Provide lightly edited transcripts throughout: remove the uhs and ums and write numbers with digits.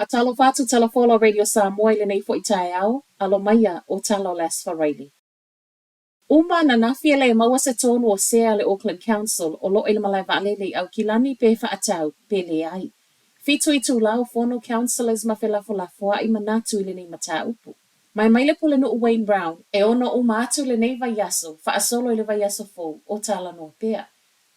Faatalofa atu Tala Folau Radio Samoa i lenei foi taeao, alo maia o tala o le Aso Faraile. Uma ananafi e le maua se tonu o sea a le Auckland Council o lo o i le malae vaalele i Aukilani pe faatatau pe leai. 7 itulā o fono councillors ma felafolafoai manatu i lenei mataupu. Mai mai le Pulenuu Wayne Brown e ono uma atu lenei vaiaso faasolo i le vaiaso fou o talanoa pea.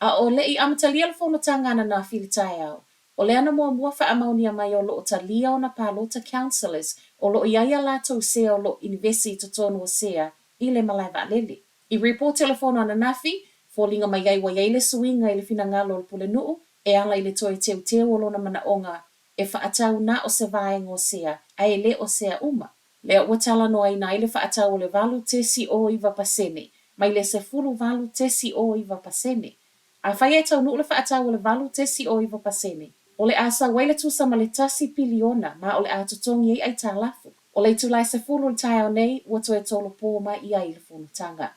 A o le i amatalia le fonotaga ananafi i le taeao, o lea na muamua faamaonia mai o lo o talia ona palota councillors o lo o i ai a latou sea o lo o inivesi i totonu o sea i le malae vaalele. I ripoti o le fono ananafi, foliga mai ai ua i ai le suiga i le finagalo o le Pulenuu e ala i le toe teuteu o lona manaoga e faatatau na o se vaega o sea ae le o sea uma. Lea ua talanoaina ai le faatatau o le 8.09% mai le 18.09%. Afai e taunuu le faatatau o le 8.09%, o le a sau ai le tusa ma le 1 piliona ma o le a totogi ai aitalafu. O le itula e 10 i le taeao nei ua toe tolopo mai i ai le fonotaga.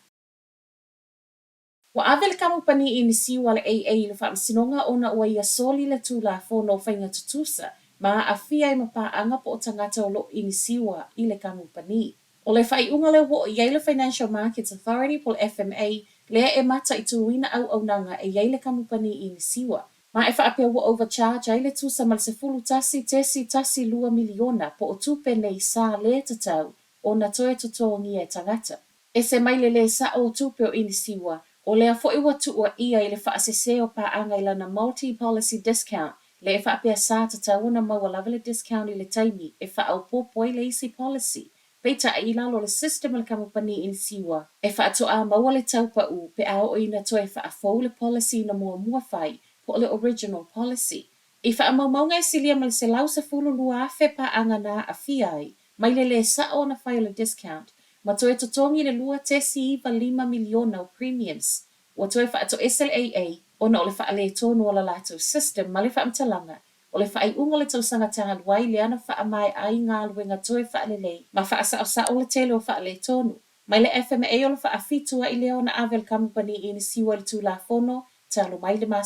Ua ave le kamupani inisiua a le AA i le faamasinoga ona ua ia soli le tulafono o faiga tutusa ma aafia ai ma paaga po o tagata o lo o inisiua i le kamupani. O le faaiuga lea ua oo i ai le Financial Markets Authority po o le FMA lea e mataituina auaunaga e i ai le kamupani inisiua. Ma e faapea ua overcharge ai le tusa ma le 11.12 miliona po o tupe nei sa le tatau ona toe totogia e tagata. Ese mai le lē sao o tupe o inisiua, o lea foi ua tuuaia i le faasese o paaga i lana multi-policy discount le e faapea sa tatau ona maua lava le discount i le taimi e faaopoopo ai le isi policy. Peitai i lalo o le system o le kamupani inisiua e faatoa maua le tau pau pe a oo ina toe faafou le policy na muamua fai po o le original policy. I faamaumauga e silia ma le 112,000 paaga na aafia ai mai le lē sao ona fai o le discount ma toe totogi le 2.95 miliona o premiums. Ua toe faatoese le AA ona o le faaletonu o la latou system ma le faamatalaga o le faaiuga o le tausaga talu ai lea na faamaea ai galuega toe faalelei ma faasaosao le tele o faaletonu. Mai le FMA o le faafitu ai lea ona ave le kamupani inisiua i le tulafono talu mai le